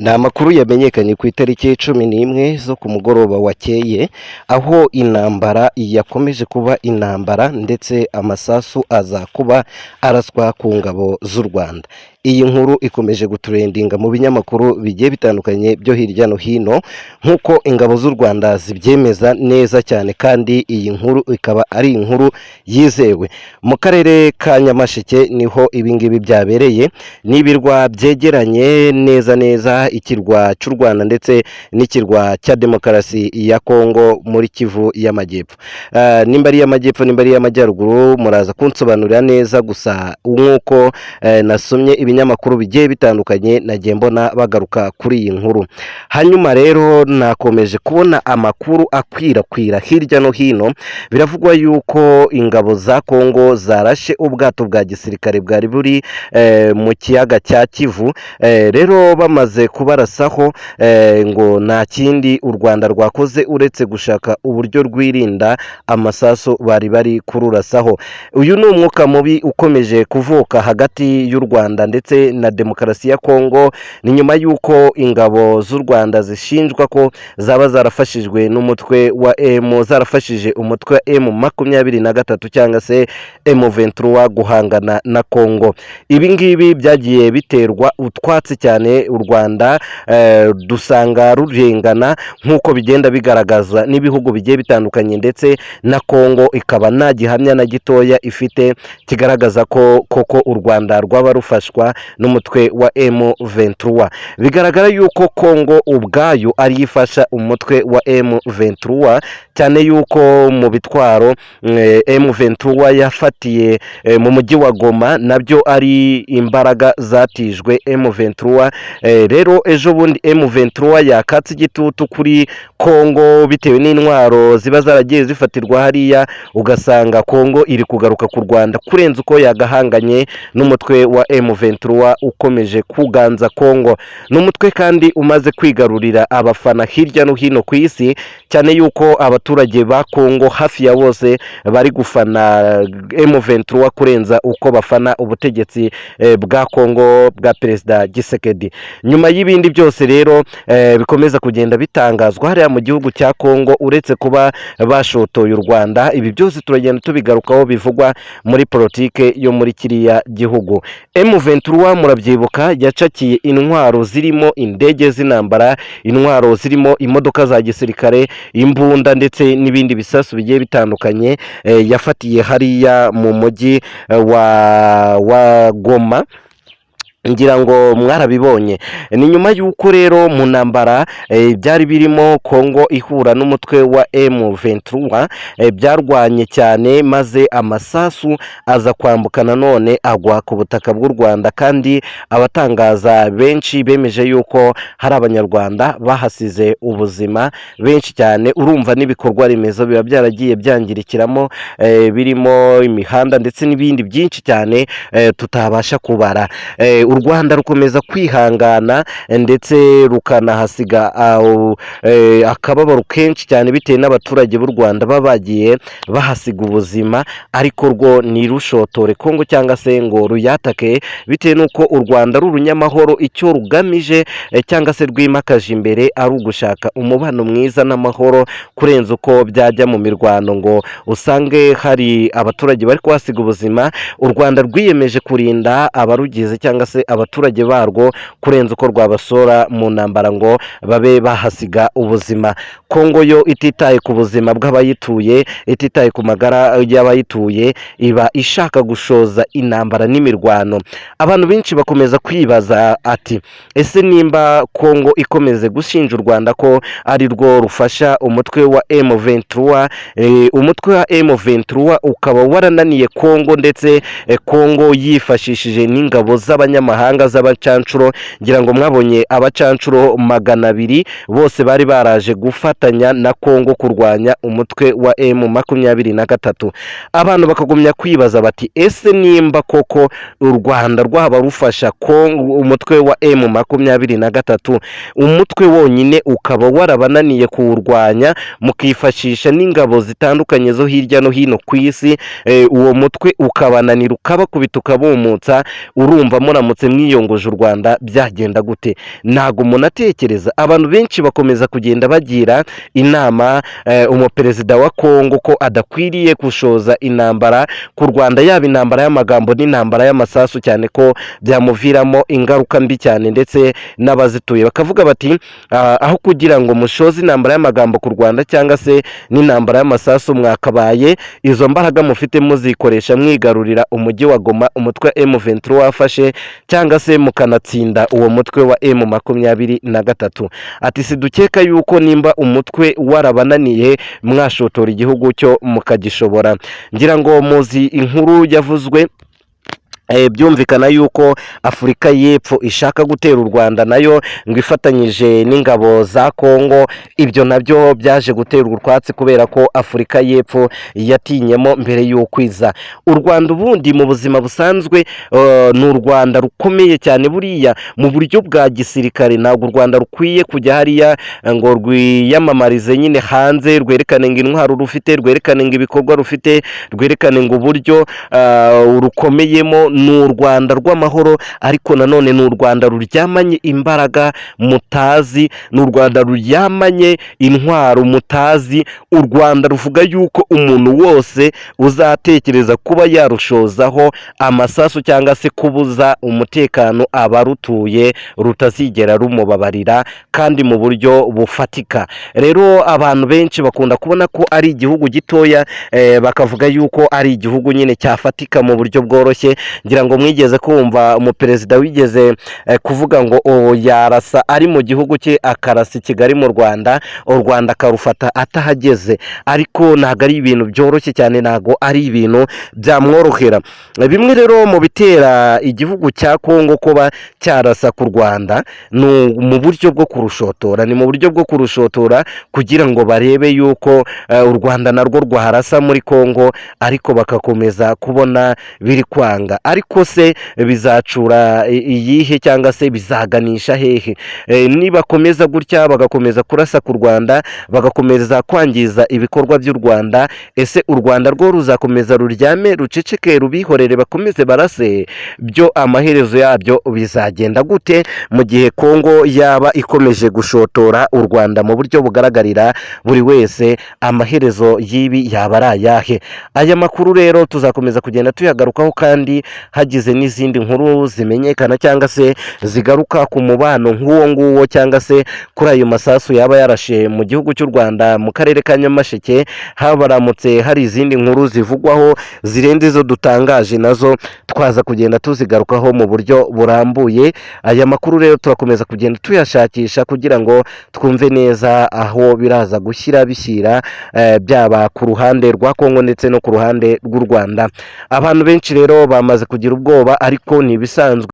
Ni amakuru yamenyekanye ku itariki 11 zo ku mugoroba wakeye, aho intambara yakomeje kuba intambara ndetse amasasu aza kuba araswa ku ngabo z'u Rwanda. Iyi nkuru ikomeje gutrendinga mu binyamakuru bigiye bitandukanye byo hirya no hino, nk'uko ingabo z'u Rwanda zibyemeza neza cyane, kandi iyi nkuru ikaba ari inkuru yizewe. Mu karere ka Nyamasheke niho ibingibi byabereye, ni ibirwa byegeranye neza neza, ikirwa cy'u Rwanda ndetse n'ikirwa cya Demokarasi ya Kongo muri Kivu y'Amajyepfo. Nimba ari iy'Amajyepfo, nimba ari iy'Amajyaruguru, muraza kunsobanurira neza. Gusa nk'uko nasomye ibinyamakuru bigiye bitandukanye, nagiye mbona bagaruka kuri iyi nkuru. Hanyuma rero nakomeje kubona amakuru akwirakwira hirya no hino, biravugwa yuko ingabo za Kongo zarashe ubwato bwa gisirikare bwari buri mu kiyaga cya Kivu. Rero bamaze kubarasaho, ngo nta kindi u Rwanda rwakoze uretse gushaka uburyo rwirinda amasasu bari bari kururasaho. Uyu ni umwuka mubi ukomeje kuvuka hagati y'u Rwanda ndetse na Demokarasi ya Kongo. Ni nyuma y'uko ingabo z'u Rwanda zishinjwa ko zaba zarafashijwe n'umutwe wa M, zarafashije umutwe wa M23 cyangwa se M23 guhangana na Kongo. Ibi ngibi byagiye biterwa utwatsi cyane u Rwanda, dusanga rurengana nk'uko bigenda bigaragazwa n'ibihugu bigiye bitandukanye, ndetse na Kongo ikaba nta gihamya na gitoya ifite kigaragaza ko koko u Rwanda rwaba rufashwa n'umutwe wa M23. Bigaragara yuko Kongo ubwayo ariyo ifasha umutwe wa M23, cyane yuko mu bitwaro M23 yafatiye mu mujyi wa Goma nabyo ari imbaraga zatijwe M23. Rero ejo bundi M23 yakatse igitutu kuri Kongo bitewe n'intwaro ziba zaragiye zifatirwa hariya, ugasanga Kongo iri kugaruka ku Rwanda kurenza uko yagahanganye n'umutwe wa M23 ukomeje kuganza Kongo. Ni umutwe kandi umaze kwigarurira abafana hirya no hino ku isi, cyane yuko abaturage ba Kongo hafi ya bose bari gufana M23 kurenza uko bafana ubutegetsi bwa Kongo bwa Perezida Tshisekedi. Nyuma y'ibindi byose rero bikomeza kugenda bitangazwa hariya mu gihugu cya Kongo, uretse kuba bashotoye u Rwanda, ibi byose turagenda tubigarukaho bivugwa muri politike yo muri kiriya gihugu. M23 murabyibuka yacakiye intwaro zirimo indege z'intambara, intwaro zirimo imodoka za gisirikare, imbunda ndetse n'ibindi bisasu bigiye bitandukanye, yafatiye hariya mu mujyi wa Goma, ngira ngo mwarabibonye. Ni nyuma y'uko rero mu ntambara byari birimo Kongo ihura n'umutwe wa M23, byarwanye cyane, maze amasasu aza kwambuka nanone agwa ku butaka bw'u Rwanda, kandi abatangaza benshi bemeje yuko hari Abanyarwanda bahasize ubuzima benshi cyane. Urumva n'ibikorwa remezo biba byaragiye byangirikiramo, birimo imihanda ndetse n'ibindi byinshi cyane tutabasha kubara. U Rwanda rukomeza kwihangana ndetse rukanahasiga akababaro kenshi cyane bitewe n'abaturage b'u Rwanda baba bagiye bahasiga ubuzima, ariko rwo ntirushotore Kongo cyangwa se ngo ruyatake, bitewe n'uko u Rwanda ari urunyamahoro. Icyo rugamije cyangwa se rwimakaje imbere ari ugushaka umubano mwiza n'amahoro kurenza uko byajya mu mirwano ngo usange hari abaturage bari kuhasiga ubuzima. U Rwanda rwiyemeje kurinda abarugize cyangwa se abaturage barwo kurenza uko rwabasora mu ntambara ngo babe bahasiga ubuzima. Kongo yo ititaye ku buzima bw'abayituye, ititaye ku magara y'abayituye, iba ishaka gushoza intambara n'imirwano. Abantu benshi bakomeza kwibaza ati: "Ese nimba Kongo ikomeze gushinja u Rwanda ko ari rwo rufasha umutwe wa M23, umutwe wa M23 ukaba warananiye Kongo, ndetse Kongo yifashishije n'ingabo z'abanyamahanga z'abacancuro, ngira ngo mwabonye abacancuro 200 bose bari baraje gufatanya na Kongo kurwanya umutwe wa M23." Abantu bakagumya kwibaza bati: "Ese nimba koko u Rwanda rwaba rufasha Kongo, umutwe wa M23, umutwe wonyine ukaba warabananiye kuwurwanya, mukifashisha n'ingabo zitandukanye zo hirya no hino ku isi, uwo mutwe ukabananira, ukabakubita, ukabumutsa, urumva muramutse Muramutse mwiyongoje u Rwanda byagenda gute? Ntabwo umuntu atekereza. Abantu benshi bakomeza kugenda bagira inama umuperezida wa Kongo ko adakwiriye gushoza intambara ku Rwanda, yaba intambara y'amagambo n'intambara y'amasasu, cyane ko byamuviramo ingaruka mbi cyane ndetse n'abazituye. Bakavuga bati: "Aho kugira ngo mushoze intambara y'amagambo ku Rwanda cyangwa se n'intambara y'amasasu, mwakabaye izo mbaraga mufite muzikoresha mwigarurira umujyi wa Goma umutwe wa M23 wafashe, cyangwa se mukanatsinda uwo mutwe wa M23." Ati: "Sidukeka yuko nimba umutwe warabananiye mwashotora igihugu cyo mukagishobora." Ngira ngo muzi inkuru yavuzwe, byumvikana yuko Afurika y'Epfo ishaka gutera u Rwanda nayo ngo ifatanyije n'ingabo za Kongo. Ibyo nabyo byaje guterwa utwatsi kubera ko Afurika y'Epfo yatinyemo mbere y'uko iza. U Rwanda ubundi mu buzima busanzwe ni u Rwanda rukomeye cyane. Buriya mu buryo bwa gisirikare ntabwo u Rwanda rukwiye kujya hariya ngo rwiyamamarize nyine hanze, rwerekane ngo intwaro rufite, rwerekane ngo ibikorwa rufite, rwerekane ngo uburyo rukomeyemo. Ni u Rwanda rw'amahoro, ariko nanone ni u Rwanda ruryamanye imbaraga mutazi, ni u Rwanda ruryamanye intwaro mutazi. U Rwanda ruvuga yuko umuntu wose uzatekereza kuba yarushozaho amasasu cyangwa se kubuza umutekano abarutuye, rutazigera rumubabarira kandi mu buryo bufatika. Rero abantu benshi bakunda kubona ko ari igihugu gitoya, bakavuga yuko ari igihugu nyine cyafatika mu buryo bworoshye. Ngira ngo mwigeze kumva umuperezida wigeze kuvuga ngo yarasa ari mu gihugu cye, akarasa i Kigali mu Rwanda, u Rwanda akarufata atahageze. Ariko ntabwo ari ibintu byoroshye cyane, ntabwo ari ibintu byamworohera. Bimwe rero mu bitera igihugu cya Kongo kuba cyarasa ku Rwanda ni mu buryo bwo kurushotora, ni mu buryo bwo kurushotora kugira ngo barebe yuko u Rwanda narwo rwarasa muri Kongo, ariko bagakomeza kubona biri kwanga. Ariko se bizacura iyihe cyangwa se bizaganisha hehe? Nibakomeza gutya, bagakomeza kurasa ku Rwanda, bagakomeza kwangiza ibikorwa by'u Rwanda, ese u Rwanda rwo ruzakomeza ruryame ruceceke, rubihorere bakomeze barase? Byo amaherezo yabyo bizagenda gute mu gihe Kongo yaba ikomeje gushotora u Rwanda mu buryo bugaragarira buri wese? Amaherezo y'ibi yaba ari ayahe? Aya makuru rero tuzakomeza kugenda tuyagarukaho, kandi hagize n'izindi nkuru zimenyekana cyangwa se zigaruka ku mubano nk'uwo nguwo, cyangwa se kuri ayo masasu yaba yarashe mu gihugu cy'u Rwanda mu karere ka Nyamasheke, habaramutse hari izindi nkuru zivugwaho zirenze izo dutangaje, nazo twaza kugenda tuzigarukaho mu buryo burambuye. Aya makuru rero turakomeza kugenda tuyashakisha kugira ngo twumve neza aho biraza gushyira bishyira, byaba ku ruhande rwa Kongo ndetse no ku ruhande rw'u Rwanda. Abantu benshi rero bamaze kugira ubwoba, ariko ni ibisanzwe.